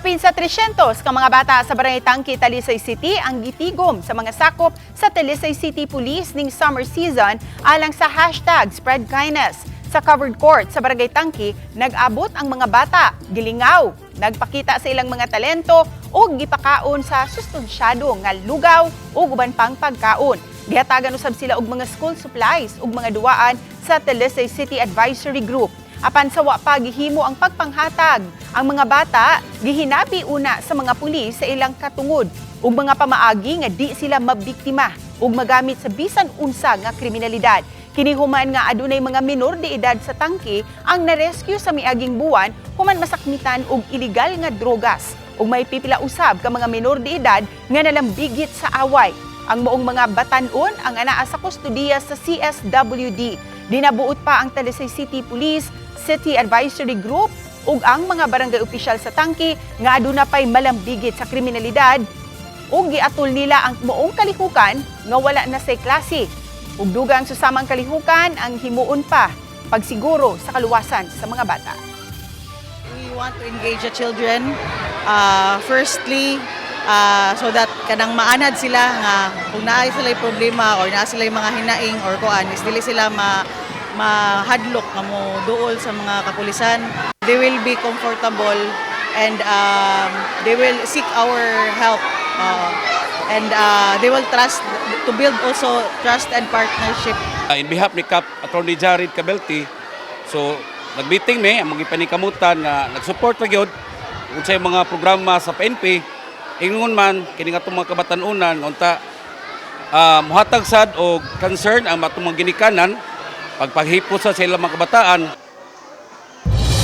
Kapin sa 300 ka mga bata sa Barangay Tangki, Talisay City ang gitigom sa mga sakop sa Talisay City Police ning summer season alang sa #SpreadKindness. Sa covered court sa Barangay Tangki, nag-abot ang mga bata, gilingaw, nagpakita sa ilang mga talento ug gipakaon sa sustansyado nga lugaw ug uban pang pagkaon. Gihatagan usab sila og mga school supplies ug mga duwaan sa Talisay City Advisory Group. Apan sa wa pa gihimo ang pagpanghatag, ang mga bata gihinabi una sa mga pulis sa ilang katungod ug mga pamaagi nga di sila mabiktima ug magamit sa bisan unsa nga kriminalidad. Kini human nga adunay mga minor de edad sa Tangke ang na-rescue sa miaging buwan human masakmitan og iligal nga drogas ug may pipila usab ka mga minor de edad nga nalambigit sa away. Ang maong mga batanon ang anaa sa kustodiya sa CSWD. Dinabuot pa ang Talisay City Police, City Advisory Group ug ang mga barangay opisyal sa Tangke nga aduna pay malambigit sa kriminalidad ug giatol nila ang maong kalihukan nga wala na say klase. Ug dugang susamang kalihukan ang himuon pa pagsiguro sa kaluwasan sa mga bata. We want to engage the children firstly so that kanang maanad sila nga kung naa sila problema or naa sila mga hinaing or kuan is dili sila ma mahadlok nga mo duol sa mga kapulisan. They will be comfortable and they will seek our help and they will trust, to build also trust and partnership. In behalf ni Cap Attorney Jared Cabelti, so nag-meeting mi, ang mga panikamutan nga nag-support ra gyud unsay mga programa sa PNP. Ingon man kini nga atong mga kabatan-unan nga unta muhatag sad og concern ang atong mga ginikanan pagpaghipos sa ilang mga kabataan.